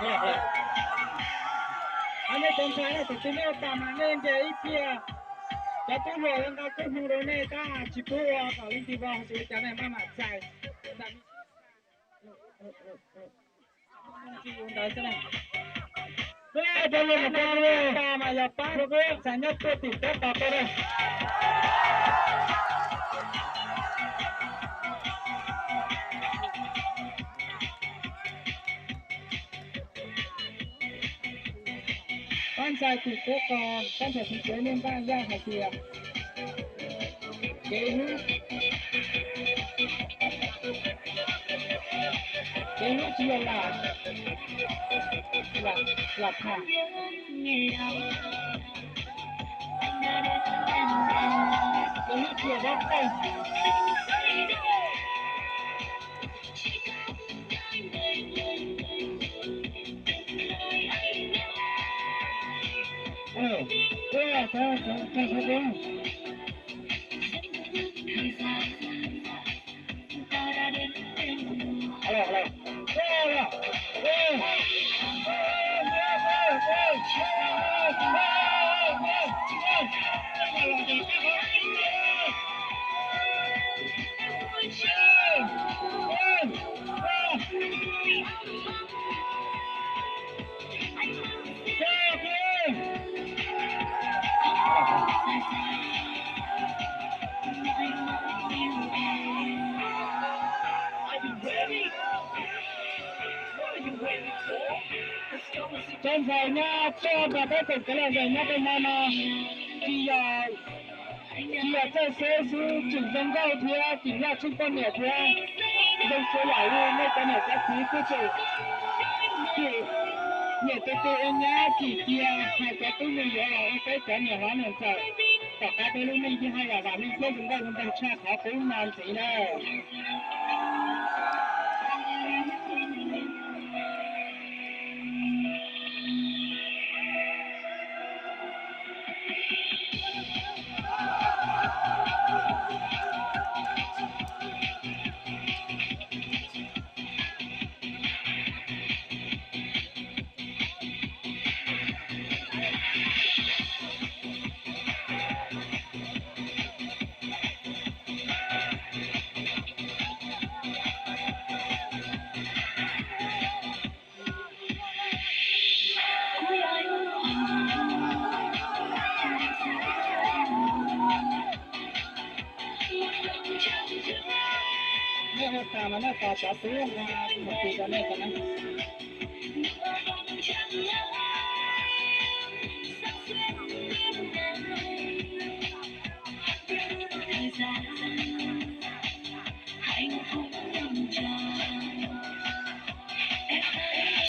Hos nej cov ntxhais no, thaum twg nej ua tas mas nej nce ib tiag, cov tub hluas yuav nqa koob hmoov rau nej, tab tsis pub ua kom leej twg vau, hos xyov li cas nej maj mam txais. Ntawd xwb na. Cov hluas nyob tas mas yog pab ntxhais nyob tuaj tim peb tos tau na. Pab ntxhais tim peb tos, pab ntxhais tim peb nej npaj zaj hais tias kev hlub, kev hlub tsis yog lam, lam, lam tham. Kev hlub tsis yog dab tsi. Cov ntxhais nyob tuaj nrog peb koom kev lom zem nyob rau hmo no, tsis yog, tsis yog txawj xwb xwb, tseem zoo nkauj thiab tseem yaj tsheej poj niam thiab. Zoo txhua yam li nej cov niam cov txiv kuj tseem nyiam tus tus ua nyab tsim cia, hais cov tub me nyuam los ua peb cov niam hlob niam ntxawm. Tom qab peb lub neej thiaj haj yam vam meej thiab zoo nkauj zoo nraug tshaj qhov qub no ntxiv na. Nej ua tas mas nej tos cov tub nqa mus tis rau nej ko na.